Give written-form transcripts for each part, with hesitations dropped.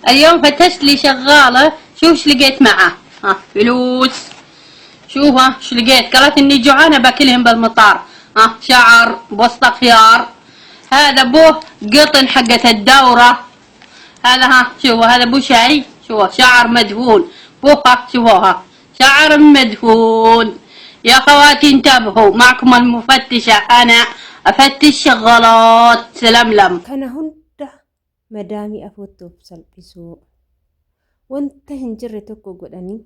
اليوم فتشت لي شغالة، شوف ايش لقيت معاه. ها فلوس، شوف ها ايش لقيت. قالت اني جوعانة باكلهم بالمطار. ها شعر بوسط خيار، هذا بوه قطن حقة الدورة. هذا ها شوفوا هذا بو شاي، شوفوا شعر مدهون بوه، ها شوفوها شعر مدهون. يا خواتي انتبهوا، معكم المفتشة، انا افتش شغالات. سلام لم. Kana hunda madaamii afootti of salphisuu, wanta hin jirre tokko godhanii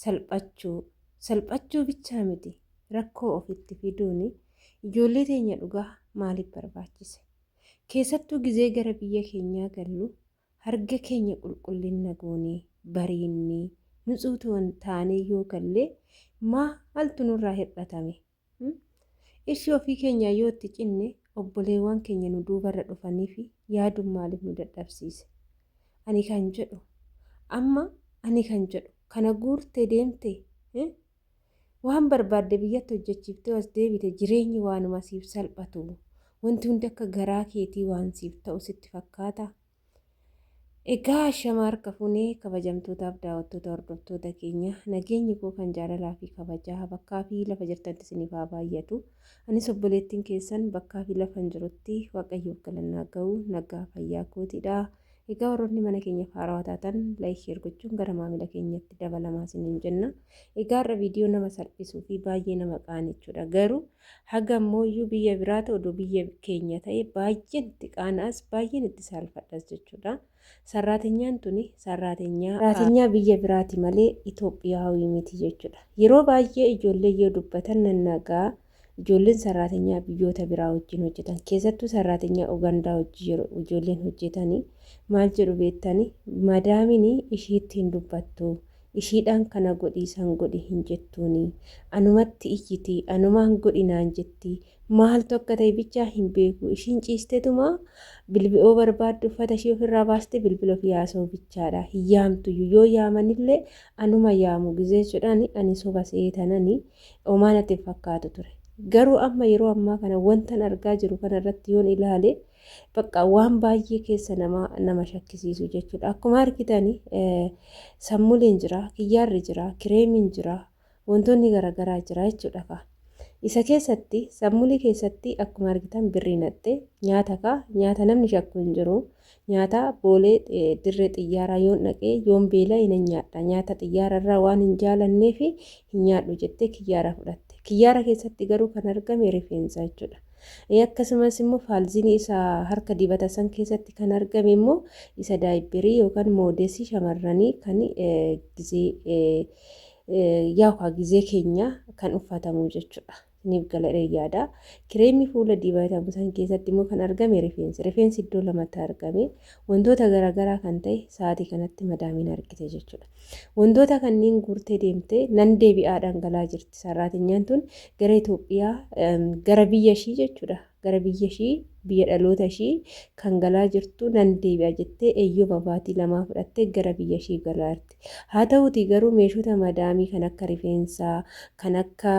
salphachuu, salphachuu bichaa miti, rakkoo ofitti fiduun ijoollee teenya dhugaa maaliif barbaachise? Keessattuu gizee gara biyya keenyaa gallu harga keenya qulqullina goonee bareennee nutsuu taanee yoo galle maaltu nurraa hir'atame? Ishii ofii keenyaa yoo itti cinne obboleewwan keenya nu duubarra dhufaniif yaaduun maaliif nu dadhabsiise? Ani kan jedhu amma, ani kan jedhu kana guurtee deemte waan barbaadde biyyatti hojjechiiftee as deebite, jireenyi waanuma siif salphatu, wanti hundi akka garaa keetii waan siif ta'u sitti fakkaata? Egaa ashama harka fuunee, kabajamtootaaf daawwattoota, hordoftoota keenya, nageenyi koo kan jaalalaa fi kabajaa bakkaa fi lafa jirtanitti isiniif haa baay'atu. Anis obboleettiin keessan bakkaa fi lafa hin jirutti Waaqayyoof galannaa ga'u nagaa fayyaa kootiidha. Egaa warroonni mana keenyaaf haarawaa taatan like, share gochuun gara maamila keenyatti dabalamaa isiniin jenna. Egaa har'a viidiyoo nama salphisuu fi baay'ee nama qaanichuudha. Garuu haga ammoo biyya biraa ta'u oduu biyya keenya ta'e baay'een itti qaana'as, baay'een itti saalfadhas jechuudha. Sarraatinyaan tuni sarraatinyaa biyya biraati malee Itoophiyaawii miti jechuudha. Yeroo baay'ee ijoollee yoo dubbatan nan nagaa, ijoolleen sarraatinyaa biyyoota biraa wajjin hojjetan, keessattuu sarraatinyaa Ugandaa wajjin yeroo ijoolleen hojjetanii maal jedhu beektanii? Madaamiin ishiitti hin dubbattu, ishiidhaan kana godhi san godhi hin jettuuni, anumatti iyyiti, anumaan godhi naan jetti, maaltu akka ta'e bichaa hin beeku, ishiin ciistetuma bilbi'oo barbaaddu uffata ishii ofirraa baastee bilbila ofii haasa'uu bichaadha, hin yaamtuyyuu, yoo yaamanillee anuma yaamu gizee jedhani ani soba seetanani homaa natti hin fakkaatu ture. Garuu amma yeroo ammaa kana wantan argaa jiru kana irratti yoon ilaale bakka waan baay'ee keessa nama shakkisiisu jechuudha. Akkuma argitani sammuliin jira, kiyyaarri jira, kireemiin jira, wantoonni garaagaraa jira jechuudha. Isa keessatti, sammulii keessatti akkuma argitan birrii naqxe, nyaata kaa nyaata namni shakku hin jiru. Nyaata boolee dirree xiyyaaraa yoon dhaqee yoon beela'e nan nyaadha. Nyaata xiyyaara irraa waan hin jaalanneef hin nyaadhu jettee kiyyaara fudhatte. Kiyyaara keessatti garuu kan argame rifeensa jechuudha. Akkasumas immoo faalzinii isa harka dibata san keessatti kan argame immoo isa daayipperii yookaan moodesii shamarranii kan gizee yaa gizee keenya kan uffatamu jechuudha. Isiniif galadhee yaada. Kireemii fuula dibatamu san keessatti immoo kan argame rifeensi. Rifeensi iddoo lamatti argame, wantoota garaagaraa kan ta'e sa'aatii kanatti madaamiin argite jechuudha. Wantoota kanneen guurtee deemtee nan deebi'aadhaan galaa jirti. Sarraatinyaan tun gara Itoophiyaa, gara biyya ishii jechuudha. Gara biyya ishii, biyya dhaloota ishii kan galaa jirtu, nan deebi'a jettee eeyyama baatii lamaa fudhattee gara biyya ishii galaa jirti. Haa ta'uutii garuu meeshota madaamii kan akka rifeensaa, kan akka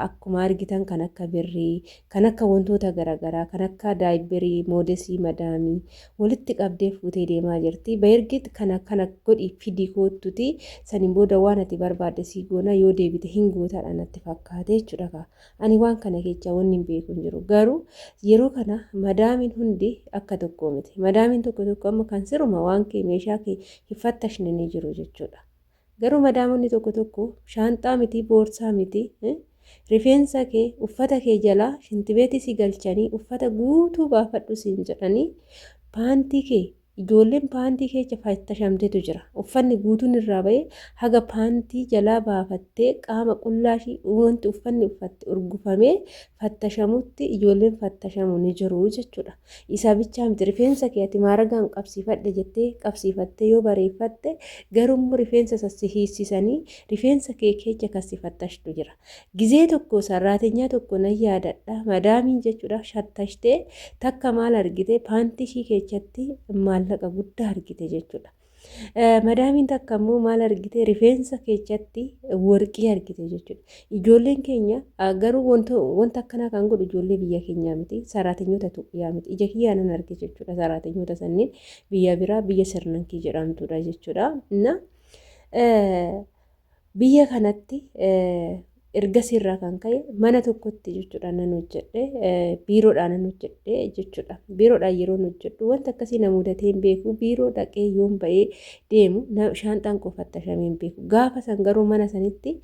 akkuma argitan kan akka birrii, kan akka wantoota garaagaraa, kan akka daayibberii, moodesii madaamii walitti qabdee fuutee deemaa jirti. Bayirgit kana kana godhi fidi koottuti, saniin booda waan ati barbaadde sii goona, yoo deebite hin gootaadha natti fakkaate jechuudha. Ani waan kana keessaa wanni hin beeku hin jiru. Garuu yeroo kana madaamiin hundi akka tokkoo miti. Madaamiin tokko tokko amma kan siruma waan kee meeshaa kee hin fattashne ni jiru jechuudha. Garuu madaamonni tokko tokko shaanxaa miti, boorsaa miti, rifeensa kee uffata kee jalaa shintibeetii si galchanii uffata guutuu baafadhu siin jedhanii paantii kee, ijoolleen paantii keessa fattashamtetu jira. Uffanni guutuun irraa ba'ee haga paantii jalaa baafattee qaama qullaa ishii wanti uffanni uffatte urgufamee fattashamutti ijoolleen fattashamu ni jiru jechuudha. Isaa bichaa miti, rifeensa kee ati maaragaan qabsiifadhe jettee qabsiifattee yoo bareeffatte garuu immoo rifeensa sassi hiissisanii rifeensa kee keessa kasi fattashtu jira. Gizee tokko sarraatenyaa tokko nan yaadadha, madaamiin jechuudha shattashtee takka maal argite? Paantii ishii keessatti maallaqa guddaa argite jechuudha. Madaamiin takka immoo maal argite rifeensa keechatti warqii argite jechuudha. Ijoolleen keenya garuu wanta akkanaa kan godhu ijoollee biyya keenyaa miti. Saraatenyoota Itoophiyaa miti. Ija kiyyaa nan arge jechuudha. Saraatenyoota sanniin biyya biraa biyya Sirnankii jedhamtudha jechuudha. Na Biyya kanatti ergasii irraa kan ka'e mana tokkotti jechuudha nan hojjedhe biiroodhaan nan hojjedhe jechuudha. Biiroodhaan yeroon hojjedhu wanta akkasii na mudatee hin beeku. Biiroo dhaqee yoon ba'ee deemu shaanxaan koo fattashamee hin beeku. Gaafa san garuu mana sanitti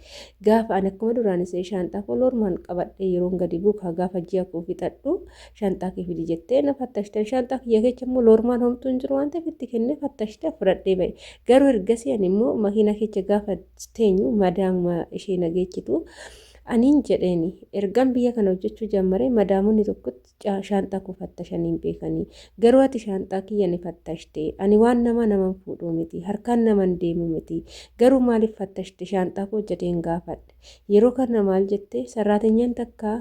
gaafa ani akkuma duraan isee shaanxaa koo loormaan qabadhee yeroon gadi bu'u kaa gaafa ji'a koo fixadhu shaanxaa kee fidi jettee na fattashtan. Shaanxaa kiyya keessa immoo loormaan homtuu hin jiru waan ta'eef itti kennee fattashtee fudhadhee ba'e. Garuu ergasii ani immoo makiinaa keessa gaafa teenyu madaamuma ishee na geechitu aniin jedheeni ergan biyya kana hojjechuu jammaree madaamonni tokkotti shaanxaa koo fattashanii hin beekanii garuu ati shaanxaa kiyya ni fattashte ani waan namaa naman fuudhuu miti harkaan naman deemu miti garuu maaliif fattashte shaanxaa koo jedheen gaafadhe. Yeroo kana maal jette sarraatanyaan takka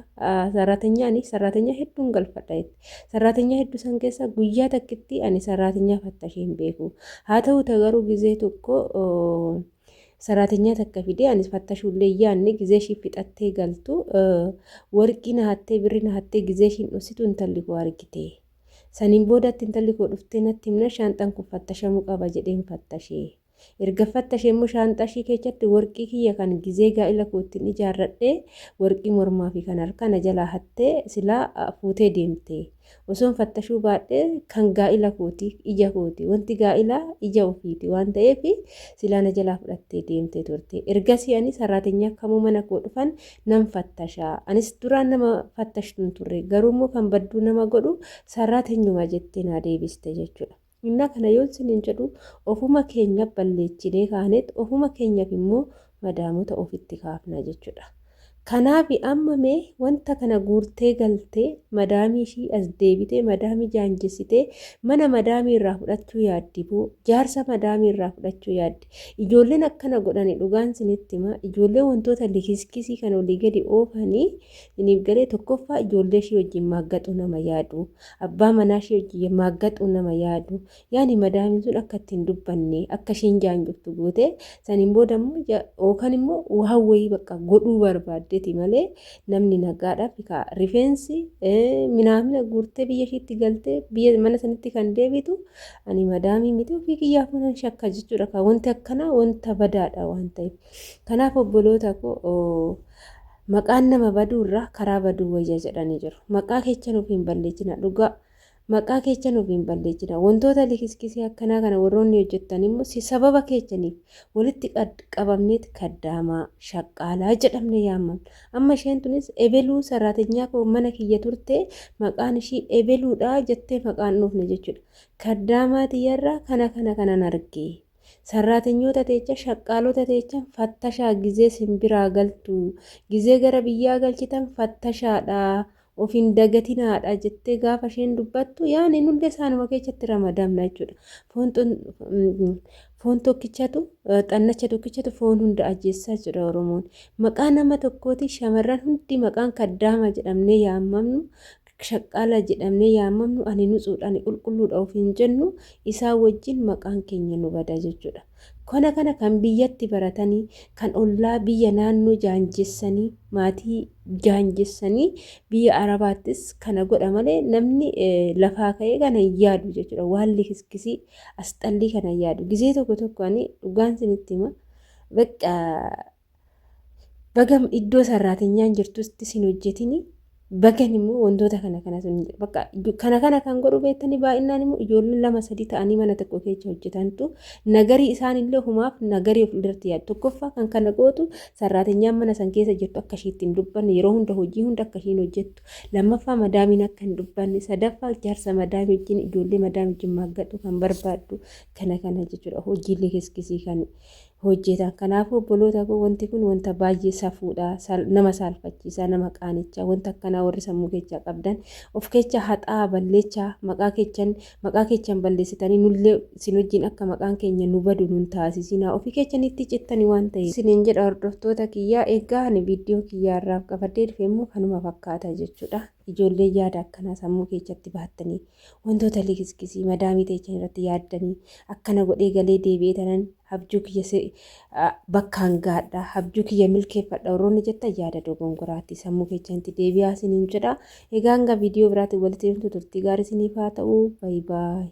sarraatanyaa ani sarraatanyaa hedduun galfadha jette. Sarraatanyaa hedduu san keessa guyyaa takkitti ani sarraatanyaa fattashee hin beeku. Haa ta'u ta garuu gizee tokko sarraatanyaa takka fidee anis fattashuullee yaanne gizee ishii fixattee galtu warqii na hattee birri na hattee gizee ishiin dhossitu intalli koo argite. Saniin boodatti intalli koo dhuftee natti himna shaanxaan kun fattashamuu qaba jedheen fattashee. Erga fattashee immoo shaanxaa ishii keechatti warqii kiyya kan gizee gaa'ila koo ittiin ijaarradhe warqii mormaa fi kan harkaa na jalaa hattee silaa fuutee deemte. Osoon fattashuu baadhee kan gaa'ila kooti ija kooti wanti gaa'ilaa ija ofiiti waan ta'eef silaa na jalaa fudhattee deemtee turte. Ergasii ani sarraatenyaa kamuu mana koo dhufan nan fattasha. Anis duraan nama fattashtu hin turre garuu immoo kan badduu nama godhu sarraatenyuma jettee naa deebiste jechuudha. Innaa kana yoon sinin jedhu ofuma keenya balleechinee kaaneet ofuma keenyaf immoo madaamota ofitti kaafna jechuudha. Kanaafi amma mee wanta kana guurtee galtee madaamii ishii as deebitee madaamii jaanjessitee mana madaamii irraa fudhachuu yaaddi boo jaarsa madaamii irraa fudhachuu yaaddi. Ijoolleen akkana godhani dhugaan sinitti hima ijoollee wantoota likiskisii kan olii gadi oofanii siniif galee tokkoffaa ijoollee ishii wajjin maaggaxuu nama yaadu. Abbaa manaa ishee wajjin maaggaxuu nama yaadu. Yaani madaamiin sun akka itti hin dubbanne akka isheen jaanjoftu gootee saniin booda immoo yookaan immoo waan wayii bakka godhuu barbaaddeeti malee namni nagaadhaaf kaa rifeensi minaamina guurtee biyya isheetti galtee biyya mana sanitti kan deebitu ani madaamii miti ofii kiyyaafuu nan shakka jechuudha kaa wanti akkanaa wanta badaadha waan ta'eef. Kanaaf obboloota koo Maqaan nama baduu irra karaa baduu wayya jedhanii jiru. Maqaa keechan ofi hin balleechina dhugaa. Maqaa keechan ofi hin balleechina. Wantoota likiskisii akkanaa kana warroonni hojjettan immoo si sababa keechaniif walitti qabamneet kaddaamaa, shaqqaalaa jedhamne yaamamna. Amma isheen tunis ebeluu saraatenyaa koo mana kiyya turte maqaan ishii ebeluudha jettee maqaan dhuufne jechuudha. Kaddaamaa tiyyarraa kana kana kanan arge. Sarraatenyoota teecha shaqqaalota teechan fattashaa gizee sin biraa galtu gizee gara biyyaa galchitan fattashaadha of hin dagatinaadha jettee gaafa isheen dubbattu yaani nullee isaanuma keessatti ramadamna jechuudha. Foon tokkichatu xannacha tokkichatu foon hunda ajjeessaa jedha Oromoon. Maqaa nama tokkooti shamarran hundi maqaan kaddaama jedhamnee yaamamnu shaqqaala jedhamnee yaamamnu ani nutsuudha ani qulqulluudha ofiin jennu isaan wajjin maqaan keenya nu bada jechuudha. Kana kana kan biyyatti baratanii kan ollaa biyya naannoo jaanjessanii maatii jaanjessanii biyya Arabaattis kana godha malee namni lafaa ka'ee kana hin yaadu jechuudha. Waan likiskisii asxallii kana hin yaadu. Gizee tokko tokko ani dhugaan sinitti hima. Bakka Baga iddoo sarraatinyaan jirtutti sin hojjetini bagan immoo wantoota kana kana sun bakka kana kana kan godhu beektanii baay'inaan immoo ijoolleen lama sadii ta'anii mana tokko keessa hojjetantu nagarii isaan illee ofumaaf nagarii of irratti yaadu. Tokkoffaa kan kana gootu sarraatinyaan mana san keessa jirtu akka ishiitti hin dubbanne yeroo hunda hojii hunda akka ishiin hojjettu. Lammaffaa madaamiin akka hin dubbanne sadaffaa jaarsa madaamii wajjin ijoollee madaamii wajjin maaggadhu kan barbaaddu kana kana jechuudha hojiilee kiskisii kan hojjetan. Kanaafuu obboloota koo wanti kun wanta baay'ee safuudha, nama saalfachiisa, nama qaanichaa, wanta akkanaa warri sammuu keechaa qabdan of keechaa haxaa balleechaa maqaa keechan maqaa keechan balleessitanii nullee isin wajjin akka maqaan keenya nu badu nun taasisinaa ofii keechanitti cittani waan ta'eef. Isiniin jedha hordoftoota kiyyaa egaa ani viidiyoo kiyyaa irraaf qabadhee dhufe immoo kanuma fakkaata jechuudha. Ijoollee yaada akkanaa sammuu keessatti baattanii wantoota likiskisii madaamii teechan irratti yaaddanii akkana godhee galee deebi'ee tanan abjuu kiyya bakkaan gaadha, abjuu kiyya milkeeffadha warroonni jettan yaada dogongoraatti sammuu keessanitti deebi'aa isiniin jedha. Egaa hanga viidiyoo biraatiin walitti dhuftu turtii gaarii isiniif haa ta'u. Baay baay.